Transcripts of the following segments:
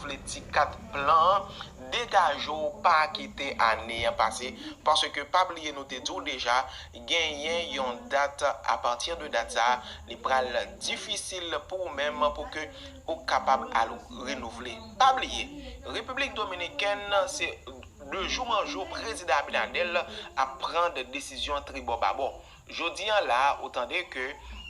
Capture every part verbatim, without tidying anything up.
vle di kat plan an, degaje w, pa kite ane an pase, paske pa bliye nou te di w deja, genyen yon dat, apati de dat sa, li pral difisil pou ou menm pou ke ou kapab al renouvle. Pa bliye, Repiblik Dominikèn, se de jou an jou, Prezidan Abinader ap pran de desizyon tribò babò. Jodi an la, ou tande ke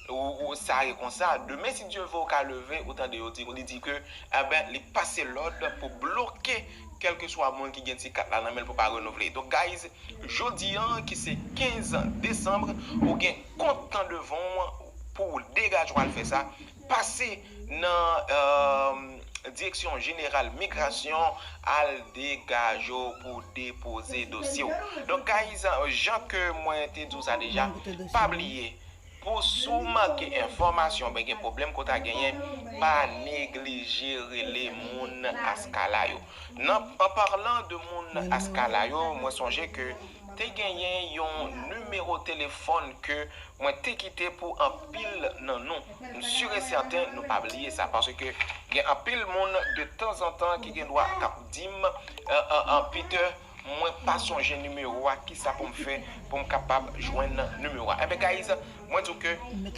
ou, ou sa ye konsa. Demen, si Dye vle, ou ka leve, ou tande yo di, li di ke, enben, li pase lòd pou bloke kèlkeswa moun ki gen ti kat la nan men l pou pa renouvle. Donk, guys, jodi an, ki se kenz desanm, ou gen kont tan devan w pou w degaje w al fè sa. Pase nan, euh, Direksyon Jeneral Migrasyon, al degaje w pou depoze dosye w. Donk, guys, jan ke mwen te di w sa deja, pa bliye, pou si w manke enfòmasyon, oubyen gen pwoblèm ke w ta genyen, pa neglije rele moun ASCALA yo. Nan, an palan de moun ASCALA yo, mwen sonje ke te genyen yon nimewo telefòn ke mwen te kite pou anpil nan nou. M si e sèten nou pa bliye sa, paske gen anpil moun de tanzantan ki gen dwa k ap di m, euh, euh, euh, Peter, mwen pa sonje nimewo a, kisa pou m fè pou m kapab jwenn nimewo a? Enben, guys, mwen di w ke,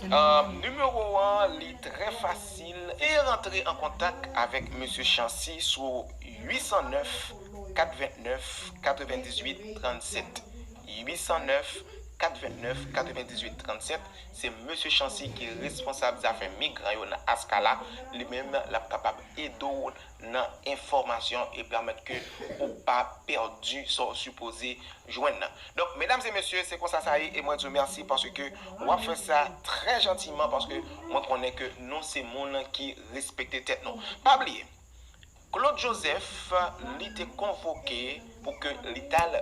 euh, nimewo an, li trè fasil, e rantre an kontak avèk Mesye Chancy sou uit san nèf, kat vennèf, katrevendizuit trannsèt. Uit san nèf, kat vennèf, katrevendizuit trannsèt. Se Mesye Chancy ki responsab zafè migran yo nan ASCALA. Li menm, l ap kapab ede w nan enfòmasyon e pèmèt ke ou pa pèdi sa w sipoze jwenn nan. Donk, medam e mesye, se konsa sa ye, e mwen di w mèsi paske w ap fè sa trè jantiman, paske mwen konnen ke nou se moun ki respekte tèt nou. Pa bliye, Claude Joseph, li te konvoke pou ke li t al